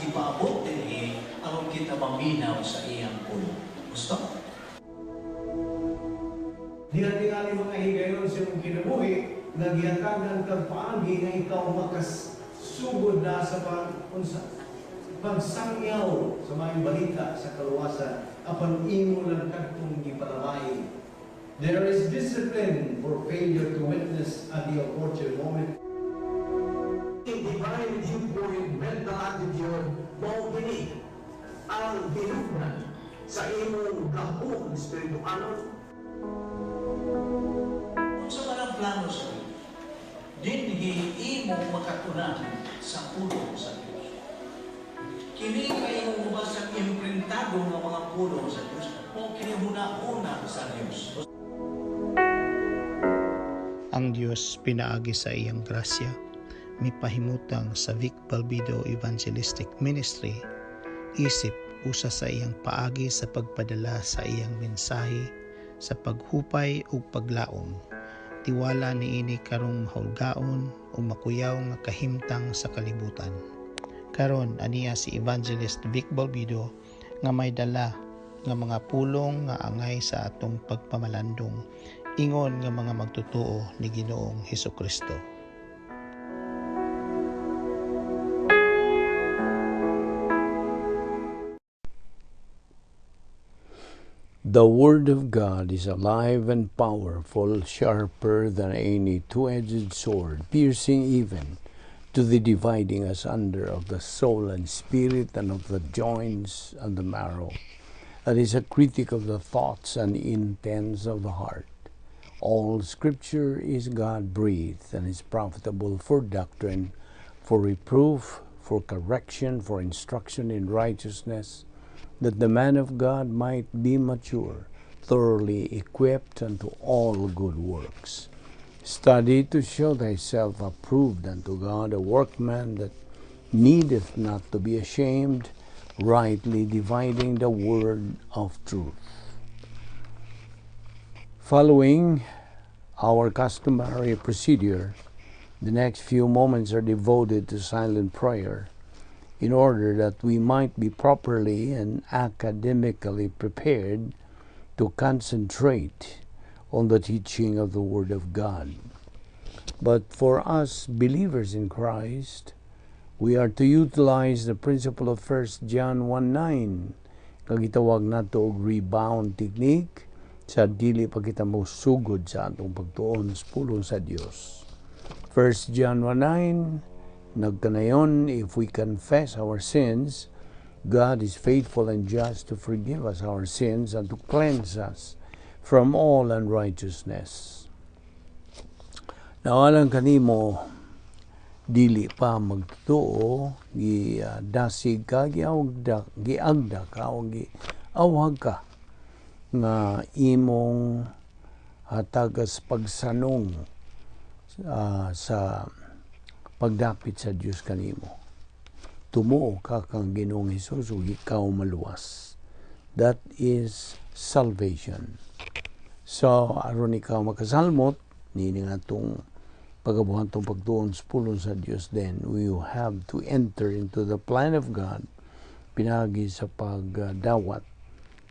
gipaabot dinhi aron kita maminaw sa iyang pulong. Gusto? Diha tingali mga higayon sa imong kinabuhi nga gihatagan kag paagi nga ikaw makasugod na sa pag unsa pagsangyaw sa maayong balita sa kaluwasan apan imo lang kadtong gipalamay. There is discipline for failure to witness at the opportune moment. Divine viewpoint, mental attitude, mao kini ang hinugnan sa imong gahom espirituanon. Unsa man ang plano sa Dios? Dinhi imo makatunan sa pulong sa Dios. Kini kay imong mabasang imprintado nga mga pulong sa Dios o kini huna-huna sa Dios. Ang Dios pinaagi sa iyang grasya mipahimutang sa Vic Balbido Evangelistic Ministry isip usa sa iyang paagi sa pagpadala sa iyang mensahe sa paghupay ug paglaom. Tiwala niini karong mahulgaon ug makuyaw nga kahimtang sa kalibutan. Karon aniya si Evangelist Vic Balbido nga may dala nga mga pulong nga angay sa atong pagpamalandong ingon nga mga magtotoo ni Ginoong Hesukristo. The Word of God is alive and powerful, sharper than any two-edged sword, piercing even to the dividing asunder of the soul and spirit and of the joints and the marrow, and is a critic of the thoughts and intents of the heart. All Scripture is God-breathed and is profitable for doctrine, for reproof, for correction, for instruction in righteousness, that the man of God might be mature, thoroughly equipped unto all good works. Study to show thyself approved unto God, a workman that needeth not to be ashamed, rightly dividing the word of truth. Following our customary procedure, the next few moments are devoted to silent prayer in order that we might be properly and academically prepared to concentrate on the teaching of the Word of God. But for us believers in Christ, we are to utilize the principle of 1 John 1:9, kag gitawag nato og rebound technique sa dili pa kita mosugod sa atong pagtuon sa pulong sa Dios. 1 John 1:9, nagkanayon, if we confess our sins, God is faithful and just to forgive us our sins and to cleanse us from all unrighteousness. Nawalan kanimo dili pa magtuo, gidasig ka, giagda, giagda ka o giawhag ka nga imong hatagas pagsanong sa pagdapit sa Dios kanimo. Tumuo ka kang Ginoong Hesus ug ikaw maluwas. That is salvation. So aron ikaw makasalmot niini nga atong pagabuhatong pagtuon sa pulong sa Dios, then we have to enter into the plan of God pinaagi sa pagdawat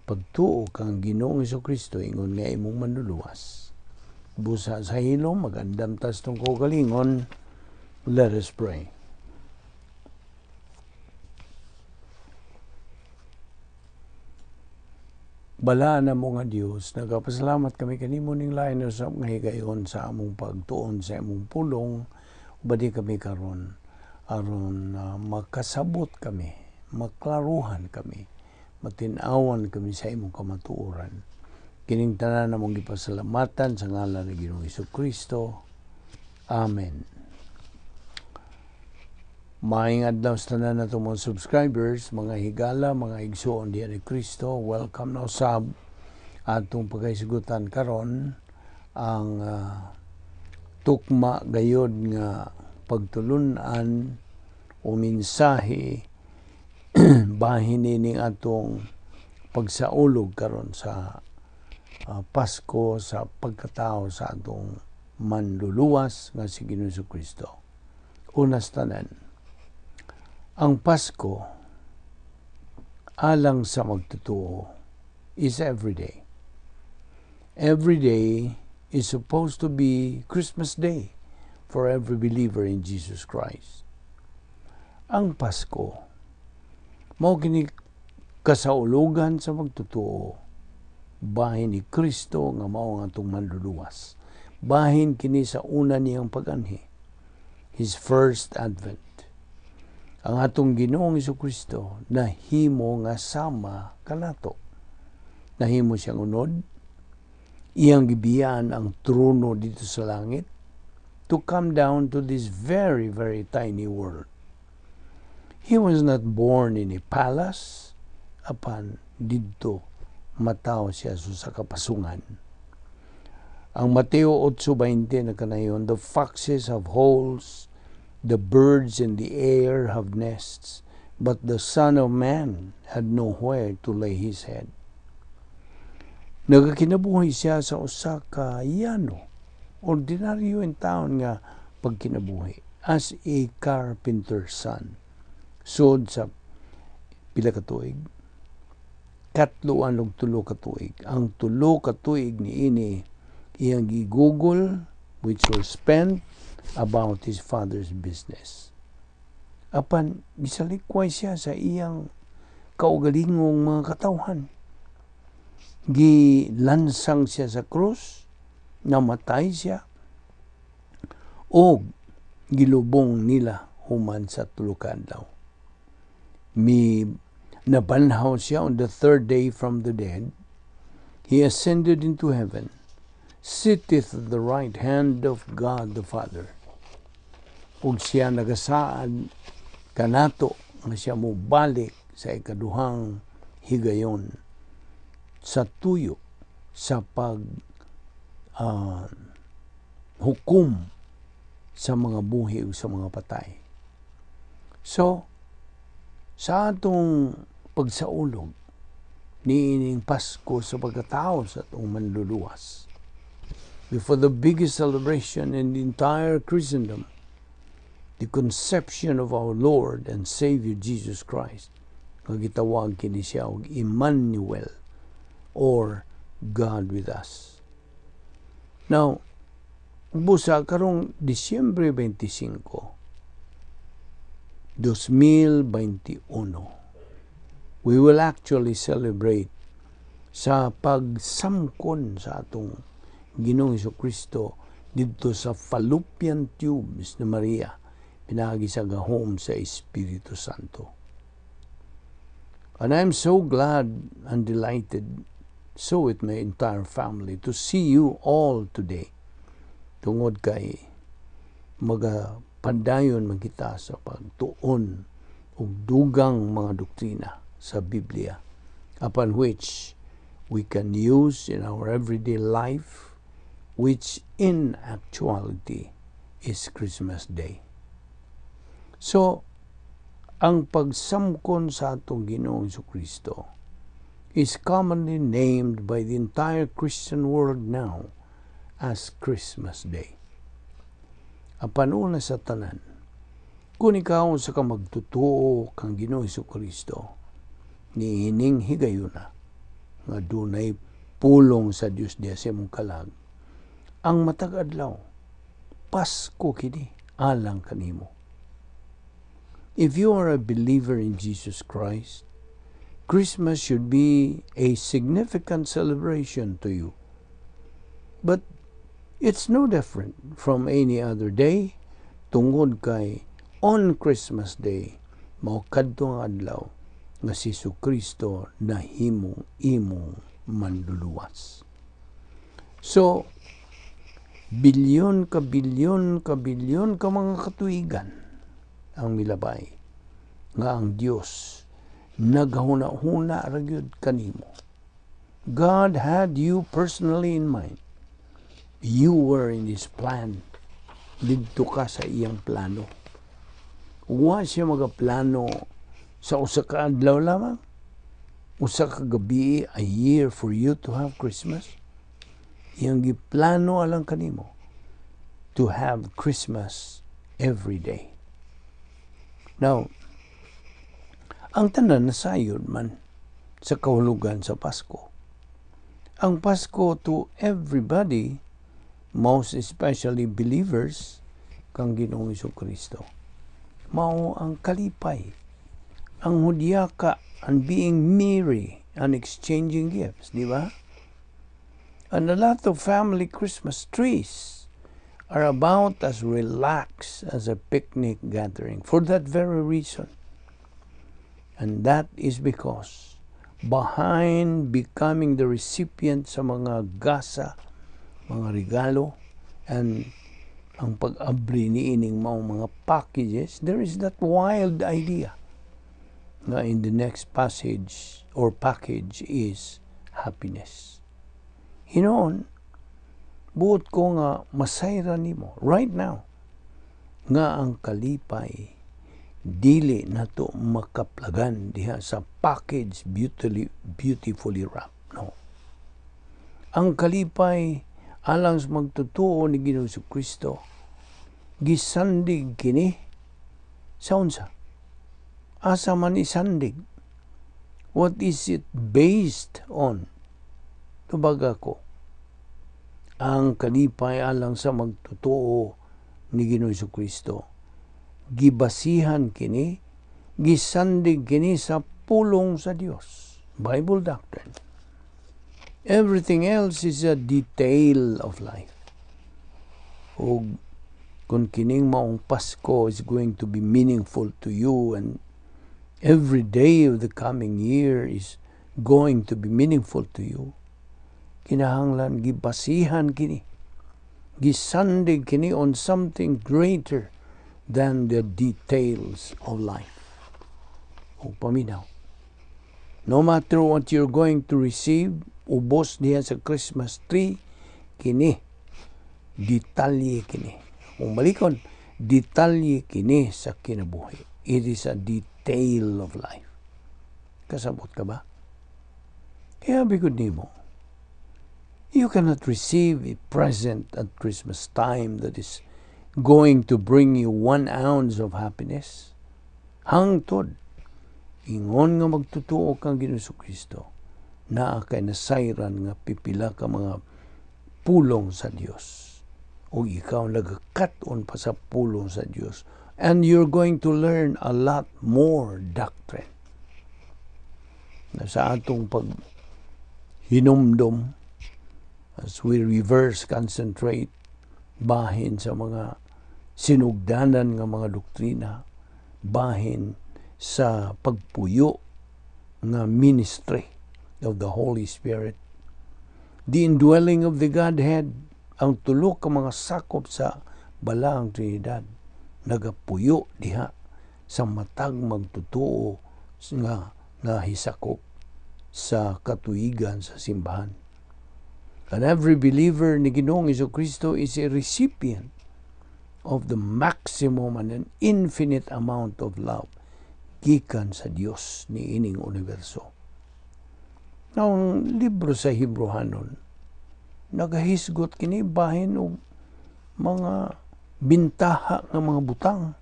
pagtuo kang Ginoong Hesukristo ingon nga imong manluluwas. Busa sa hilom, magandam tas tong kaugalingon. Let us pray. Balaan na mo nga Dios, nagapasalamat kami kanimo ning lain sa nga higayon sa among pagtuon sa imong pulong. Ubadi kami karon aron makasabot kami, maklaruhan kami, matin-awan kami sa imong kamatuoran. Kining tanan namong gipasalamatan sa ngalan ni Ginoong Hesukristo. Amen. Maayong adlaw sa tanan nato mga subscribers, mga higala, mga igsuon diha ni Kristo. Welcome na usab atong pagkahisgutan karon ang tukma gayod nga pagtulun-an o mensahe bahin nining atong pagsaulog karon sa Pasko sa pagkatao sa atong manluluwas nga si Ginoong Kristo. Unas tanan, ang Pasko alang sa magtotoo is every day. Every day is supposed to be Christmas Day for every believer in Jesus Christ. Ang Pasko, mao kini kasaulugan sa magtotoo, bahin ni Kristo nga mao ang atong manluluwas. Bahin kini sa una niyang paganhi, His first advent. Ang atong Ginoong Kristo nahimo nga sama kanato. Nahimo siyang unod, iyang gibiyaan ang trono didto sa langit to come down to this very, very tiny world. He was not born in a palace, apan didto matawo siya sa kapasungan. Ang Mateo 8:20 nakanayon, "The foxes have holes, the birds in the air have nests, but the Son of Man had nowhere to lay his head." Nagakinabuhi siya sa usa ka yano, ordinaryo in taon nga pagkinabuhi, as a carpenter's son. Sud sa pila ka tuig? 33 ka tuig. Ang 3 ka tuig ni ini iyang gigugol, which were spent about his father's business. Apan gisalikway siya sa iyang kaugalingong mga katawhan. Gilansang siya sa krus, namatay siya, o gilubong nila human sa 3 ka adlaw. Mi nabanhaw siya on the third day from the dead. He ascended into heaven, sitteth at the right hand of God the Father. Ug siya nagasaad kanato nga siya mobalik sa ikaduhang higayon sa tuyo sa pag hukom sa mga buhi ug sa mga patay. So, sa atong pagsaulog niining Pasko sa pagkatao sa atong manluluwas, before the biggest celebration in the entire Christendom, the conception of our Lord and Savior Jesus Christ, nga gitawag kini siya og Emmanuel or God with us. Now, busa karong Disyembre 25, 2021, we will actually celebrate sa pagsamkon sa atong Ginoong Kristo didto sa fallopian tubes ni Maria pinaagi sa gahom sa Espiritu Santo. And I'm so glad and delighted, so with my entire family, to see you all today. Tungod kay magapandayon man kita sa pagtuon og dugang mga doktrina sa Biblia upon which we can use in our everyday life, which in actuality is Christmas Day. So, ang pagsamkon sa atong Ginoong Kristo is commonly named by the entire Christian world now as Christmas Day. Apan una sa tanan, kung ikaw usa ka magtotoo kang Ginoong Kristo, niining higayuna nga dunay pulong sa Dios diya sa imong kalag, ang matag adlaw Pasko kini alang kanimo. If you are a believer in Jesus Christ, Christmas should be a significant celebration to you. But it's no different from any other day tungod kay on Christmas Day mao kadto ang adlaw nga si Kristo nahimong imong manluluwas. So, bilyon ka bilyon ka bilyon ka mga katuigan ang milabay nga ang Dios naghuna-huna ra gyud kanimo. God had you personally in mind. You were in His plan. Didto ka sa iyang plano. Wa siya magaplano sa usa ka adlaw lamang. Usa ka gabi, a year for you to have Christmas. Iyang giplano alang kanimo to have Christmas every day. Now, ang tanan nasayod man. Sa kahulugan sa Pasko. Ang Pasko to everybody, most especially believers, kang Ginoong Kristo, mao ang kalipay, ang hudyaka, and being merry and exchanging gifts, di ba? And a lot of family Christmas trees are about as relaxed as a picnic gathering for that very reason. And that is because behind becoming the recipient sa mga gasa, mga regalo, and ang pag-abri ni ining mga packages, there is that wild idea nga in the next passage or package is happiness. Hinoon, buot ko nga masayra nimo right now nga ang kalipay dili nato makaplagan diha sa package beautifully, beautifully wrapped. No. Ang kalipay alang sa magtotoo ni Ginoong Kristo, gisandig kini sa unsa? Asa man isandig? What is it based on? Tubag ako. Ang kalipay alang sa magtotoo ni Ginoong Kristo, gibasihan kini, gisandig kini sa pulong sa Dios. Bible doctrine. Everything else is a detail of life. O kung kining maong Pasko is going to be meaningful to you and every day of the coming year is going to be meaningful to you, kinahanglan gibasihan kini, gisandig kini on something greater than the details of life. O paminaw. No matter what you're going to receive, ubos diha sa Christmas tree, kini, detalye kini. Kung balikon, detalye kini sa kinabuhi. It is a detail of life. Kasabot ka ba? Kaya bigod nimo, you cannot receive a present at Christmas time that is going to bring you 1 ounce of happiness. Hangtod, ingon nga magtutuo kang Ginoong Kristo, naa kay nasayran nga pipila ka mga pulong sa Dios. O ikaw nagakat-on pa sa pulong sa Dios. And you're going to learn a lot more doctrine. Na sa atong pag hinumdom, as we reverse concentrate bahin sa mga sinugdanan nga mga doktrina, bahin sa pagpuyo nga ministry of the Holy Spirit, the indwelling of the Godhead, ang tulo ka mga sakop sa Balaang Trinidad nagapuyo diha sa matag magtotoo nga nahisakop sa katuigan sa simbahan. And every believer ni Ginoong Kristo is a recipient of the maximum and an infinite amount of love gikan sa Dios ni ining universo. Ang libro sa Hebreohanon nagahisgot kini bahin og mga bintaha nga mga butang,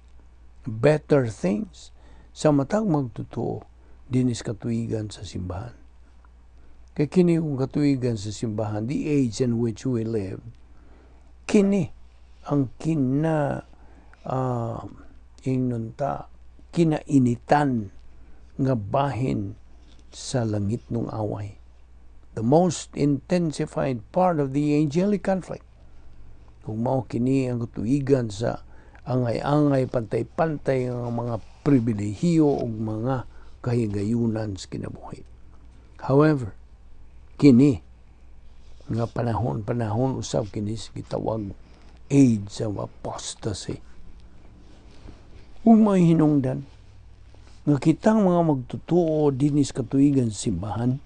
better things sa matag magtotoo dinis katuigan sa simbahan. Kay kini kung katuigan sa simbahan, the age in which we live, kini ang kina ingnon ta kinainitan nga bahin sa langit ng away. The most intensified part of the angelic conflict. Kung mao kini ang katuigan sa angay-angay, pantay-pantay ang mga pribilehiyo ug mga kahigayunan sa kinabuhi. However, kini nga panahon, panahon usab kini gitawag age of apostasy. Ug may hinungdan nga kitang mga magtotoo dinis katuigan sa simbahan,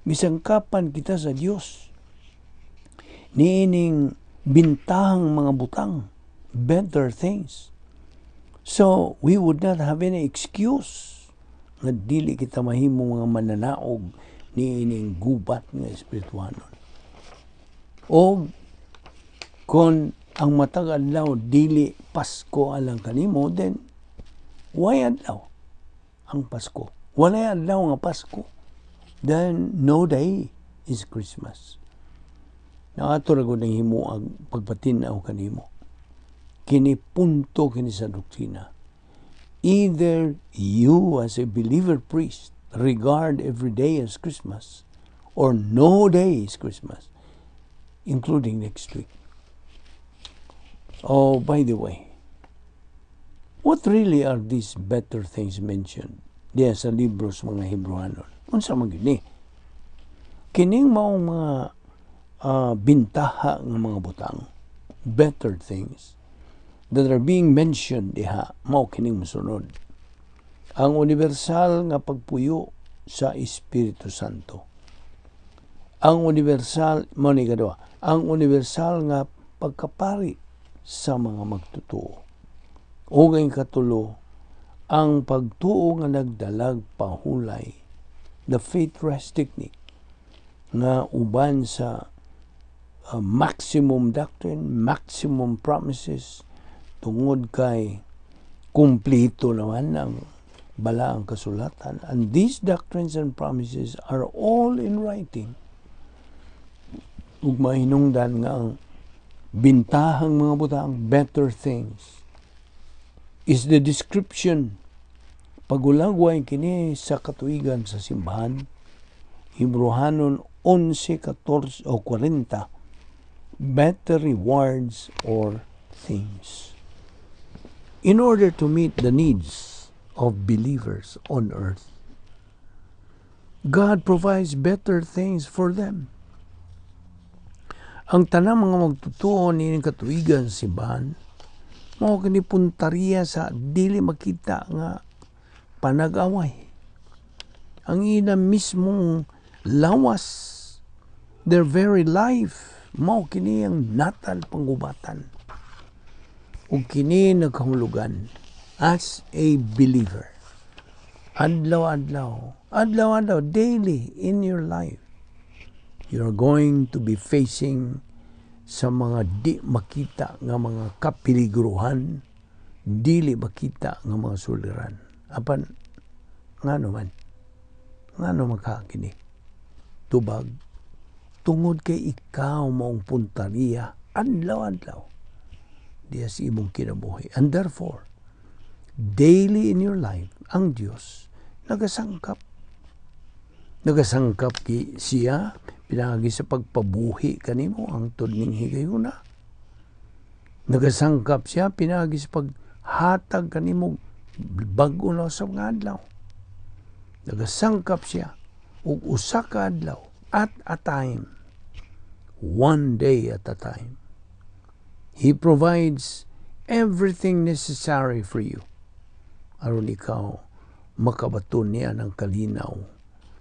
misangkapan kita sa Dios niining bintahang mga butang, better things. So, we would not have any excuse nga dili kita mahimo mga mananaog niining gubat nga espirituhanon. O kung ang matag adlaw dili Pasko alang kanimo, then why adlaw ang Pasko? Walay adlaw nga Pasko. Then no day is Christmas. Na ato ra gud ang himuag pagpatin-aw kanimo. Kini punto kini sa doktrina. Either you as a believer priest regard every day as Christmas or no day is Christmas, including next week. Oh, by the way, what really are these better things mentioned diya sa libro sa mga Hebrewanon? Unsa man gyud ni? Kining maong mga bintaha nga mga butang, better things that are being mentioned diha, mao kining mosunod. Ang universal nga pagpuyo sa Espiritu Santo. Ang universal, mao ni kaduha, ang universal nga pagkapari sa mga magtutuo. Ug ang katulo, ang pagtuo nga nagdalag pahulay, the faith rest technique, nga uban sa maximum doctrine, maximum promises, tungod kay kumplito naman ang balaang kasulatan. And these doctrines and promises are all in writing. Ug mahinungdan nga ang bintahang mga butang, better things, is the description pagulagway kini sa katuigan sa simbahan. Hebrewanon 11, 14 o 40, better rewards or things in order to meet the needs of believers on earth. God provides better things for them. Ang tanang mga magtutuo niining katuigan sa simbahan, mao kini puntariya sa dili makita nga panag-away. Ang ina mismong lawas, their very life, mao kini ang natal panggubatan. Ug kini nagkahulugan as a believer. Adlaw-adlaw, adlaw-adlaw, daily in your life, you're going to be facing sa mga di makita nga mga kapiligruhan, dili makita nga mga suliran. Apan, ngano man? Ngano makakini? Tubag, tungod kay ikaw maong puntariya, adlaw-adlaw, diya sa imong kinabuhi. And therefore, daily in your life, ang Dios nagasangkap. Nagasangkap ki siya pinaagi sa pagpabuhi kanimo hangtod ning higayuna. Nagasangkap siya pinaagi sa paghatag kanimo bag-o na sa mga adlaw. Nagasangkap siya og usa ka adlaw at a time. One day at a time. He provides everything necessary for you aron ikaw makabaton niya ng kalinaw,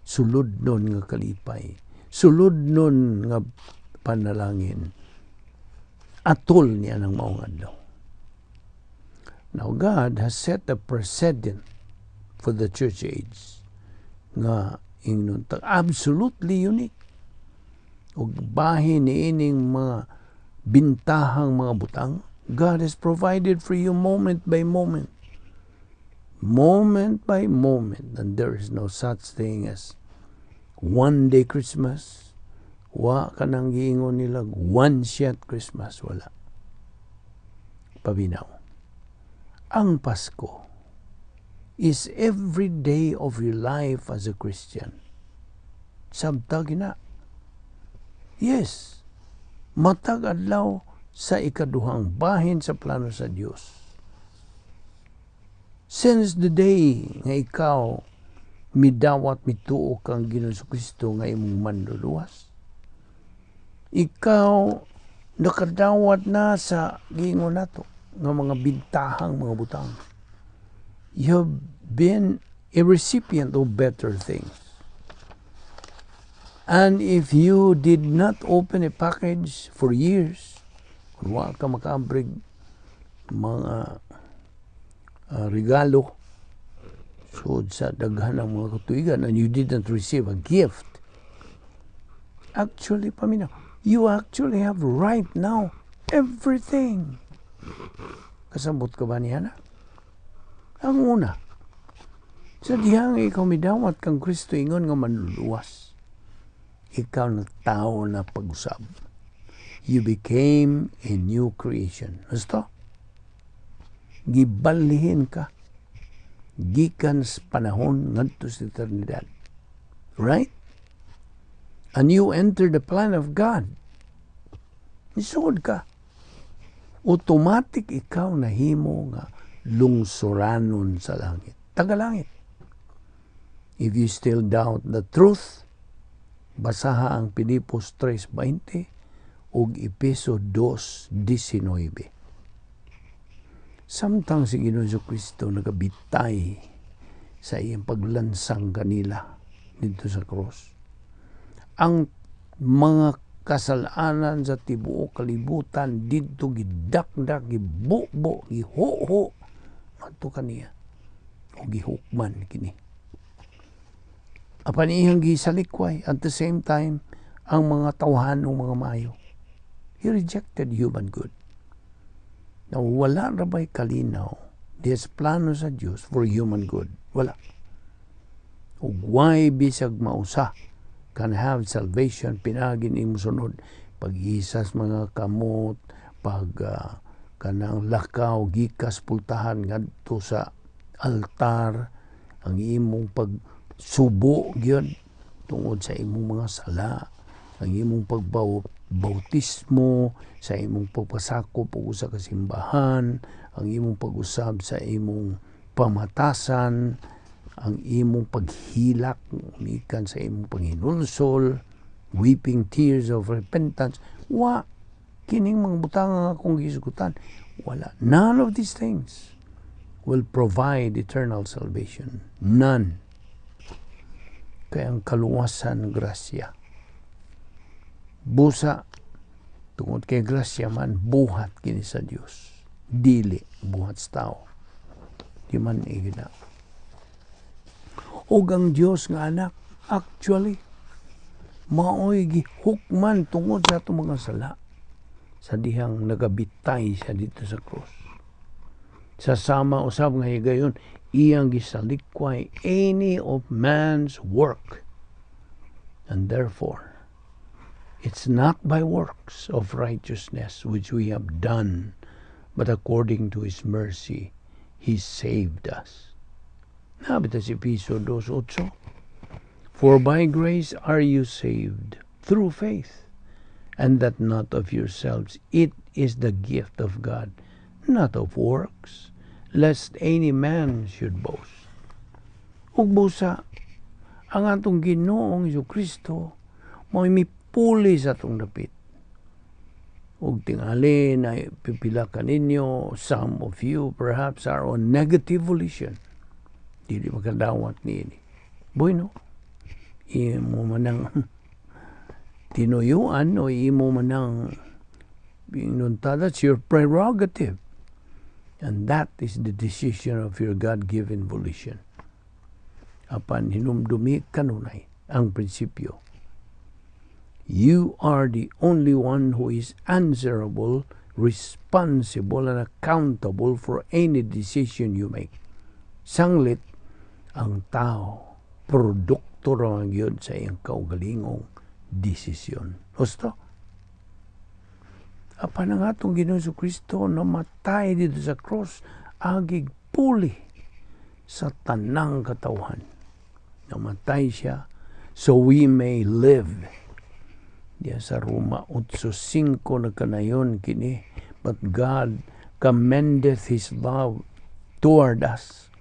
suludnon nga kalipay, suludnon nga panalangin, atol niya ng maong adlaw. Now God has set a precedent for the church age nga ingnon ta absolutely unique. Ug bahin niining mga bintahang mga butang, God has provided for you moment by moment. Moment by moment, and there is no such thing as one day Christmas. Wa kanang giingon nila one shot Christmas, wala. Paminaw. Ang Pasko is every day of your life as a Christian. Sabta gina. Yes, matag adlaw sa ikaduhang bahin sa plano sa Dios. Since the day nga ikaw midawat, mituo kang Ginoong Kristo nga imong manluluwas, ikaw nakadawat na sa giingon nato nga mga bintahang mga butang. You have been a recipient of better things. And if you did not open a package for years, kung wa ka makaabrig mga regalo sud sa daghan ng mga katuigan and you didn't receive a gift, actually, paminaw, you actually have right now everything. Kasabot ka ba niya na? Ang una, Sa dihang ikaw midawat kang Kristo ingon nga manluluwas, ikaw na tao na pag-usab. You became a new creation. Gusto? Gibalhin ka gikan sa panahon ngadto sa eternidad. Right? And you enter the plan of God. Nisugod ka. Automatic ikaw nahimo nga lungsuranon sa langit. Taga-langit. If you still doubt the truth, basaha ang Pilipos 3:20 ug Epeso 2:19. Samtang si Ginoong Kristo nagabitay sa iyang paglansang kanila dito sa cross, ang mga kasalanan sa tibuok kalibutan didto gidakdak, gibubo, gihuho ngadto kaniya o gihukman kini. Apan iyang gisalikway at the same time ang mga tawhan ng mga mayo. He rejected human good. Now, wala ra ba'y kalinaw des plano sa Dios for human good? Wala. Ug why bisag mausa can have salvation pinaagi imo sunod paghisas mga kamot, pag kanang lakaw gikas pultahan ngadto sa altar, ang imong pagsubo gyud tungod sa imong mga sala, ang imong pagbaw bautismo, sa imong pagpasakop og usa ka simbahan, ang imong pag-usab sa imong pamatasan, ang imong paghilak mikan sa imong panghinulsol, weeping tears of repentance. Wa kining mga butang nga akong gisgutan, wala. None of these things will provide eternal salvation. None. Kaya ang kaluwasan, grasya. Busa, tungod kay grasya man, buhat kini sa Dios, dili buhat sa tao. Di man igina. Ug ang Dios nga anak actually maoy gihukman tungod sa atong mga sala sa dihang nagabitay siya dito sa cross. Sa sama usab nga higayon, iyang gisalikway any of man's work. And therefore, it's not by works of righteousness which we have done, but according to His mercy, He saved us. Nabita si Episo 2:8. "For by grace are you saved through faith, and that not of yourselves. It is the gift of God, not of works, lest any man should boast." Ug busa, ang atong Ginoong Kristo mo'y mipuli sa atong dapit. Ug tingali na pipila kaninyo, some of you perhaps are on negative volition. Dili makadawat niini. Bueno, imo man ang tinuyuan o imo man ang pinunta, that's your prerogative. And that is the decision of your God-given volition. Apan hinumdumi kanunay ang prinsipyo. You are the only one who is answerable, responsible, and accountable for any decision you make. Sanglit, ang tao, produkto ra gyud sa iyang kaugalingong desisyon. Husto? Apan ang atong Ginoong Kristo namatay dito sa cross, agig puli sa tanang katawhan. Namatay siya so we may live. Diya sa Roma 8:5 nagkanayon kini, "But God commendeth His love toward us,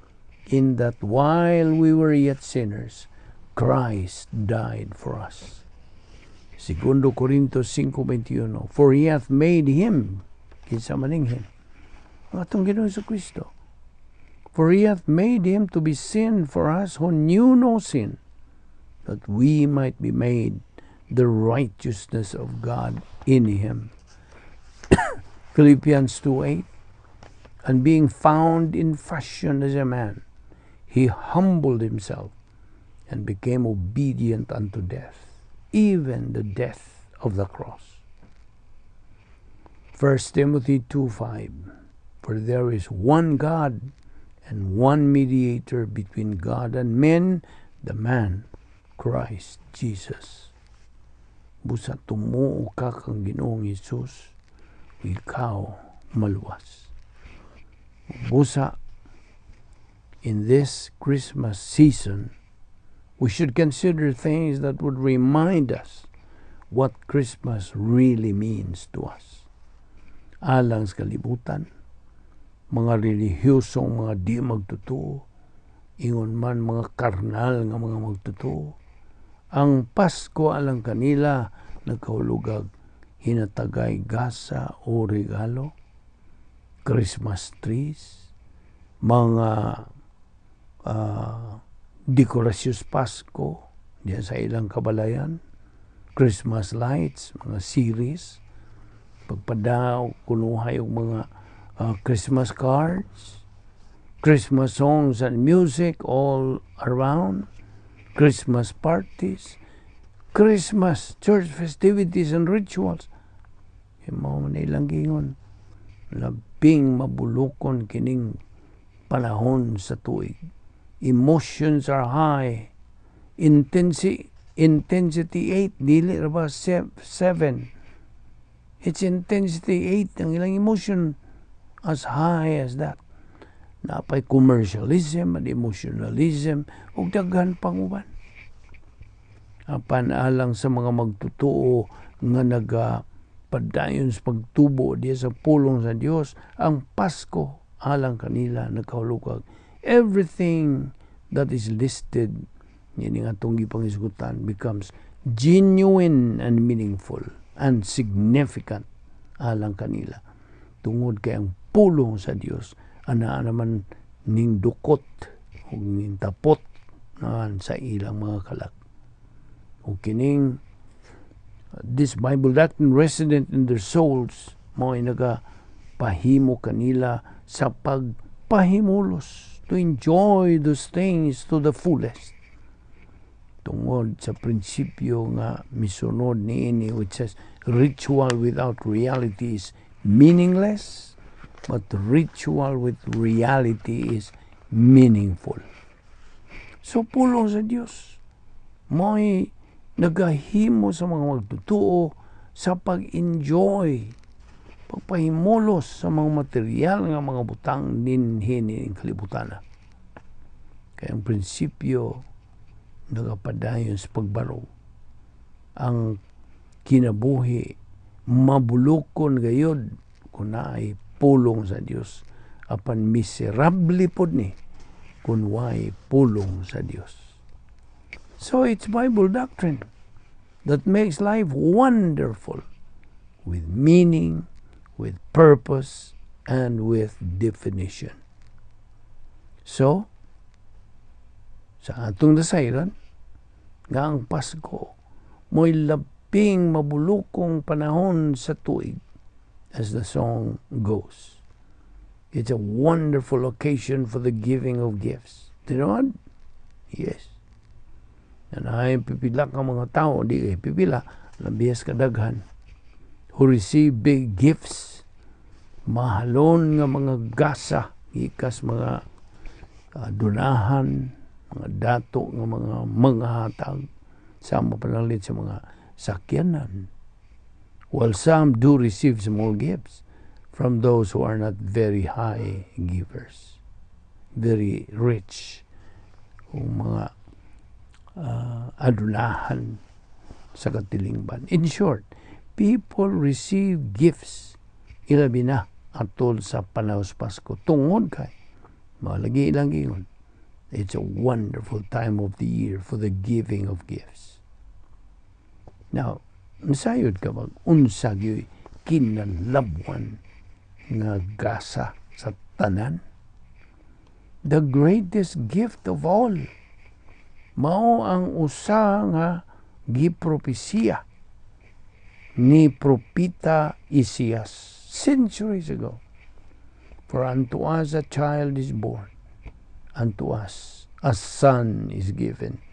in that while we were yet sinners, Christ died for us." Segundo Corintios 5:21, "For He hath made Him," kinsa maning Him? Ang atong Ginoong Kristo. "For He hath made Him to be sin for us who knew no sin, that we might be made the righteousness of God in Him." Philippians 2:8, "And being found in fashion as a man, He humbled Himself and became obedient unto death, even the death of the cross." 1 Timothy 2:5, "For there is one God and one mediator between God and men, the man Christ Jesus. Busa tumuo ka kang Ginoong Hesus, ikaw maluwas. Busa, in this Christmas season, we should consider things that would remind us what Christmas really means to us. Alang sa kalibutan, mga relihiyosong mga di magtotoo, ingon man mga karnal nga mga magtotoo, ang Pasko alang kanila nagkahulugag hinatagay gasa o regalo, Christmas trees, mga dekorasyos Pasko diyan sa ilang kabalayan, Christmas lights, mga series, pagpadaw, kunuhay og mga Christmas cards, Christmas songs and music all around, Christmas parties, Christmas church festivities and rituals. Kay mao man ilang giingon, labing mabulukon kining panahon sa tuig. Emotions are high. Intensity 8, dili ra ba 7? It's intensity 8 ang ilang emotion, as high as that. Napay commercialism and emotionalism ug daghan pang uban. Apan alang sa mga magtotoo nga naga padayon sa pagtubo diya sa pulong sa Dios, ang Pasko alang kanila nagkahulugag everything that is listed ini nga atong gipangisgutan becomes genuine and meaningful and significant alang kanila tungod kay ang pulong sa Dios anaa naman ning dukot ug ning tapot naman sa ilang mga kalag. Ug kining this Bible doctrine resident in their souls mao naga pahimo kanila sa pagpahimulos to enjoy those things to the fullest tungod sa prinsipyo nga misunod niini, which says ritual without reality is meaningless, but ritual with reality is meaningful. So pulong sa Dios mo'y nagahimo sa mga magtotoo sa pag-enjoy, pagpahimulos sa mga material nga mga butang dinhi ning kalibutan. Kaya ang prinsipyo nagapadayon sa pagbarog. Ang kinabuhi mabulukon gayod kung naay pulong sa Dios, apan miserable pod ni kung way pulong sa Dios. So it's Bible doctrine that makes life wonderful with meaning, with purpose, and with definition. So, sa atong nasayran, nga ang Pasko mo'y labing mabulukong panahon sa tuig, as the song goes. It's a wonderful occasion for the giving of gifts. Tinuod? Yes. Naay pipila ka mga tao, di kay pipila, labihas kadaghan, who receive big gifts, mahalon nga mga gasa, gikas mga dunahan, mga dato nga mga hatag, sama panalit sa mga sakyanan. While some do receive small gifts from those who are not very high givers, very rich, o mga adunahan sa katilingban. In short, people receive gifts ilabi na atol sa panahon sa Pasko tungod kay malagi ilang ingon, it's a wonderful time of the year for the giving of gifts. Now, nasayod ka bag unsa gyud kinalabwan nga gasa sa tanan? The greatest gift of all mao ang usa nga gipropesiya ni Propeta Isaias centuries ago. "For unto us a child is born, unto us a son is given."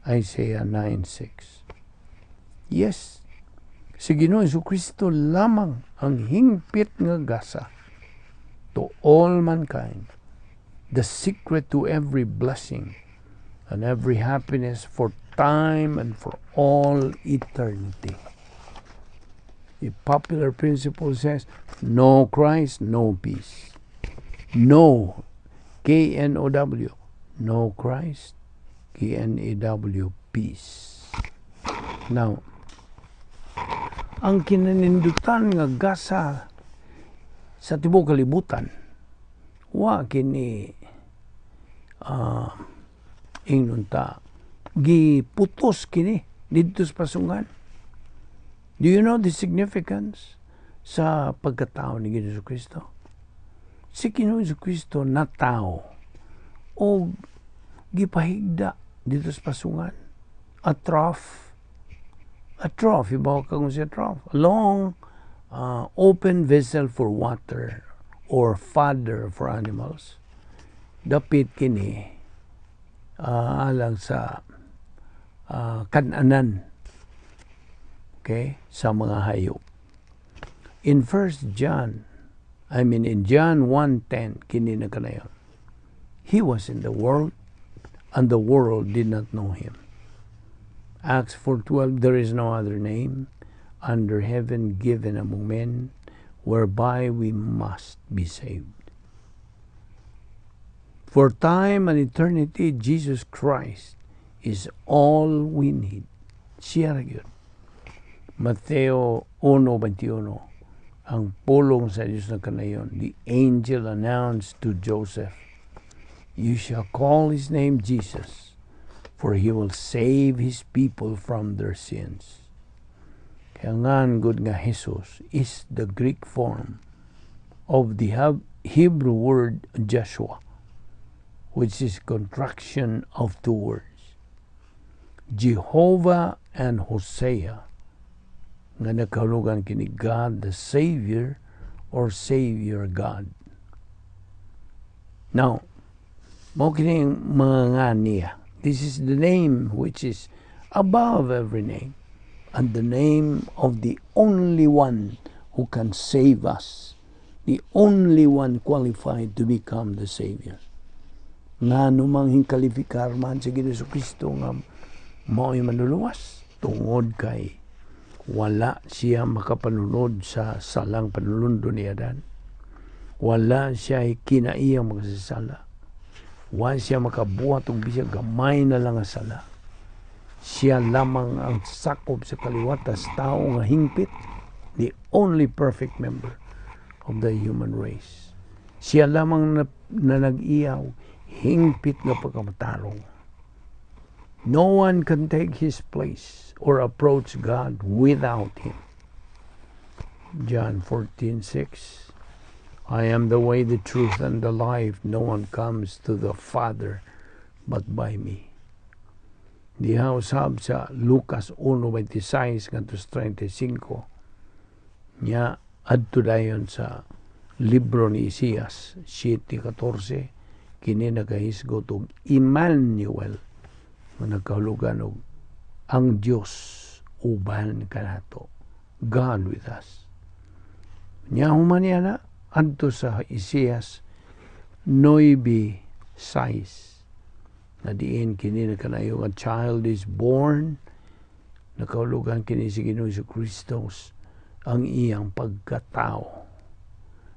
Isaiah 9:6. Yes, si Ginoong Kristo lamang ang hingpit nga gasa to all mankind. The secret to every blessing and every happiness for time and for all eternity. The popular principle says, "No Christ, no peace." No, K-N-O-W, no Christ, K-N-A-W, peace. Now, ang kinanindutan nga gasa sa tibuok kalibutan, wa kini ingnon ta giputos kini didto sa pasungan. Do you know the significance sa pagkatao ni Ginoong Kristo? Si Ginoong Kristo na tao o gipahigda didto sa pasungan. A trough. A trough, ibaw ka kung siya trough. A long, open vessel for water or fodder for animals. Dapit kini alang sa kananan, okay, sa mga hayop. In 1 John, I mean, in John 1:10, kini na kanayon. "He was in the world, and the world did not know him." Acts 4:12, "There is no other name under heaven given among men whereby we must be saved." For time and eternity, Jesus Christ is all we need. Siya ra gyud. Mateo 1:21, ang pulong sa Diyos na kanayon, the angel announced to Joseph, "You shall call his name Jesus, for he will save his people from their sins." Kaya nga gud nga Jesus is the Greek form of the Hebrew word Joshua, which is contraction of two words, Jehovah and Hosea, nga nakahulugan kini God the Savior or Savior God. Now, mao kini mga nga niya. This is the name which is above every name and the name of the only one who can save us, the only one qualified to become the Savior. Nga numang hingkalifikar man si Ginoong Kristo nga mao'y manluluwas tungod kay wala siya makapanunod sa salang panulundo ni Adan. Wala siya kinaiyang makasasala. Wala siya makabuhat og bisag gamay na lang nga sala. Siya lamang ang sakop sa kaliwatas tao nga hingpit, the only perfect member of the human race. Siya lamang na nag-iyaw, hingpit nga pagkamatarong. No one can take his place or approach God without him. John 14:6, "I am the way, the truth, and the life. No one comes to the Father but by me." Diha usab sa Lucas 1:26 ngadto sa 35 nya adto dayon sa libro ni Isaias 7:14, kini nagahisgot og Emmanuel nga nagkahulugan og ang Dios uban kanato, God with us. Nya human niya na adto sa Isaias 9:6 na diin kini nakanayo a child is born, nakahulugan kini si Ginoong Kristo ang iyang pagkatao.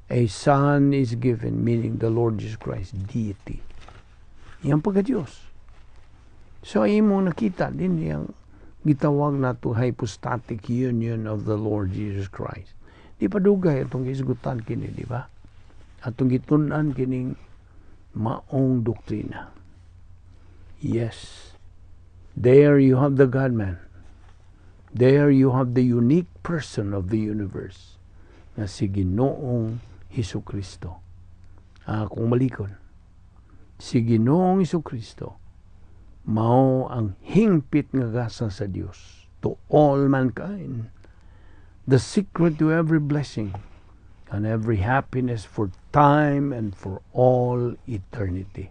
A son is given, meaning the Lord Jesus Christ, deity. Iyang pagka-Diyos. So, imo nakita din iyang gitawag nato hypostatic union of the Lord Jesus Christ. Di pa dugay atong gisgutan kini, di ba? Atong gitun-an kining maong doktrina. Yes. There you have the God-man. There you have the unique person of the universe na si Ginoong Hesus Kristo. Akong malikon. Si Ginoong Hesus Kristo mao ang hingpit nga gasa sa Dios to all mankind. The secret to every blessing and every happiness for time and for all eternity.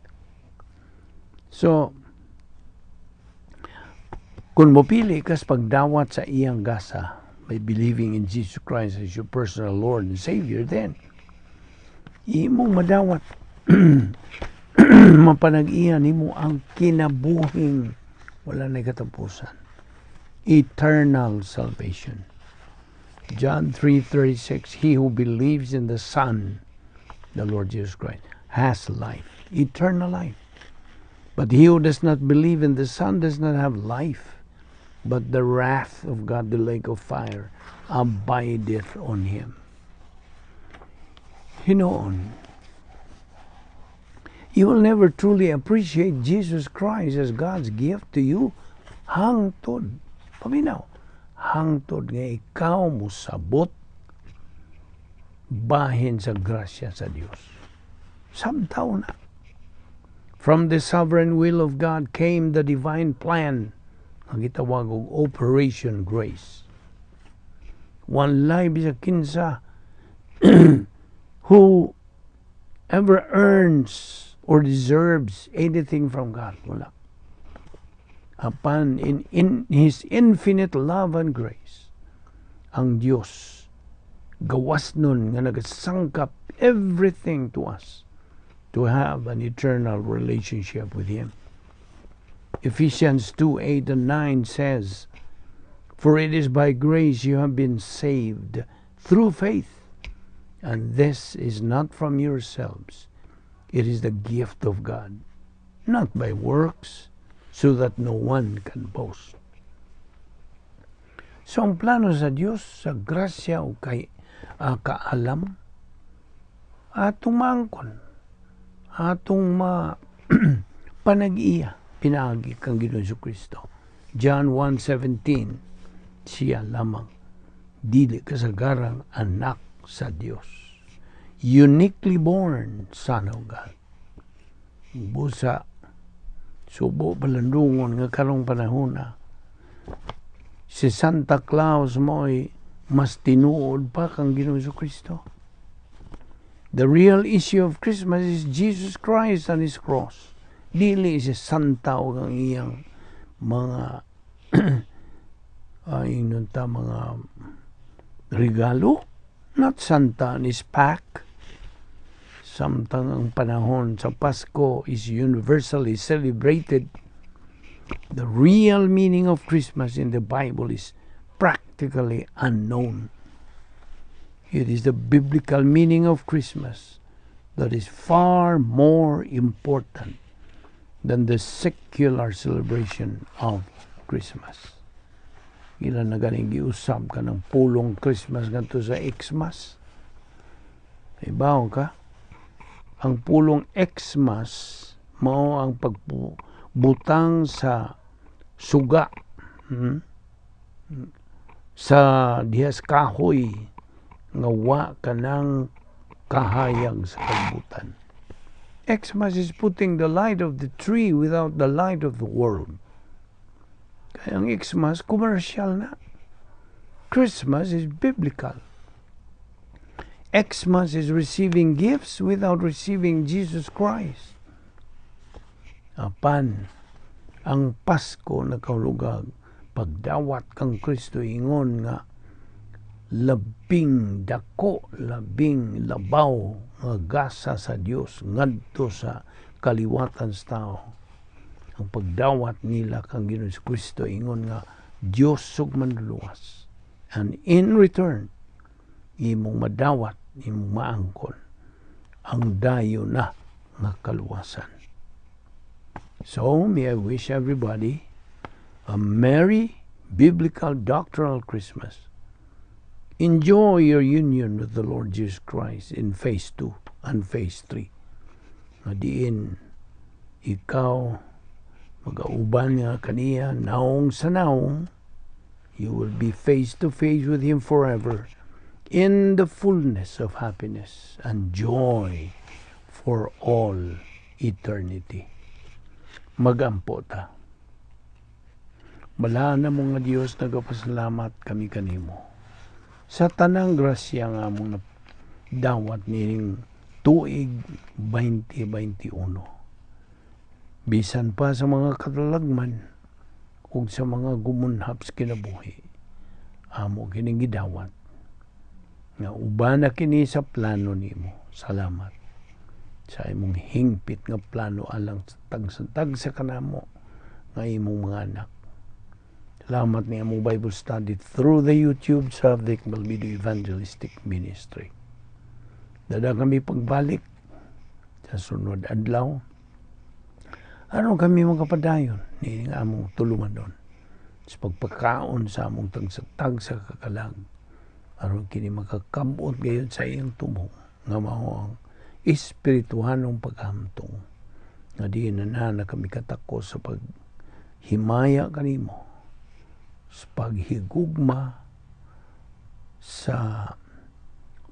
So, kung mopili kas pagdawat sa iyang gasa by believing in Jesus Christ as your personal Lord and Savior, then imong madawat Mapanag-iya nimo ang kinabuhing wala na katapusan. Eternal salvation. John 3:36, "He who believes in the Son, the Lord Jesus Christ, has life, eternal life. But he who does not believe in the Son does not have life, but the wrath of God, the lake of fire, abideth on him." Hinoon, you will never truly appreciate Jesus Christ as God's gift to you hangtod, paminaw, hangtod nga ikaw mosabot bahin sa grasya sa Dios. Samtaw na. From the sovereign will of God came the divine plan ang gitawag og Operation Grace. Walay bisag kinsa who ever earns or deserves anything from God. Wala. Apan in His infinite love and grace, ang Dios gawas nun nga nagasangkap everything to us to have an eternal relationship with Him. Ephesians 2:8 and 9 says, "For it is by grace you have been saved through faith, and this is not from yourselves. It is the gift of God, not by works, so that no one can boast." So ang plano sa Dios sa grasya o kay kaalam atong maangkon, atong ma panag-iya pinaagi kang Ginoong Kristo. John 1:17, siya lamang dili kasagarang anak sa Dios. Uniquely born Son of God. Busa subo palandungon nga karong panahon na si Santa Claus mo'y mas tinuod pa kang Ginoong Kristo. The real issue of Christmas is Jesus Christ and His cross. Dili si Santa o ang iyang mga ingnon ta mga regalo. Not Santa and his pack. Samtang ang panahon sa Pasko is universally celebrated, the real meaning of Christmas in the Bible is practically unknown. It is the biblical meaning of Christmas that is far more important than the secular celebration of Christmas. Ilan na ganing giusab ka ng pulong Christmas ngadto sa Xmas. Ibaw ka? Ang pulong Xmas mao ang pagbutang sa suga, Sa dihas kahoy nga wa ka ng kahayag sa kalibutan. Xmas is putting the light of the tree without the light of the world. Kaya ang Xmas, commercial na. Christmas is biblical. Xmas is receiving gifts without receiving Jesus Christ. Apan, ang Pasko nakahulugag pagdawat kang Kristo ingon nga labing dako, labing labaw nga gasa sa Dios ngadto sa kaliwatan sa tao. Ang pagdawat nila kang Ginoong Kristo ingon nga Dios ug manluluwas. And in return, imong madawat, imong maangkon ang dayo na nga kaluwasan. So, may I wish everybody a merry biblical doctrinal Christmas. Enjoy your union with the Lord Jesus Christ in phase 2 and phase 3. Nga diin ikaw magauban nga kaniya naong sa naong, you will be face to face with Him forever in the fullness of happiness and joy for all eternity. Magampo ta. Balaan mo nga Dios, nagapasalamat kami kanimo sa tanang grasya nga among dawat nining tuig 2021. Bisan pa sa mga katalagman ug sa mga gumunhap sa kinabuhi, amo kining gidawat nga uban na kini sa plano nimo. Salamat. Sa imong hingpit nga plano alang sa tagsa-tagsa kanamo nga imong mga anak. Salamat ni among Bible study through the YouTube sa Vic Balbido Evangelistic Ministry. Dada kami pagbalik sa sunod adlaw aron kami makapadayon ni among tulumanon sa pagpakaon sa among tagsa-tagsa ka kalag aron kini makakabot gayud sa iyang tumong nga mao ang espirituhanong paghamtong nga di na na kami katako sa paghimaya kanimo, sa paghigugma, sa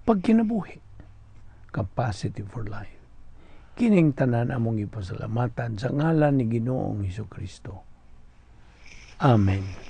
pagkinabuhi, capacity for life. Kining tanan among ipasalamatan sa ngalan ni Ginoong Hesus Kristo. Amen.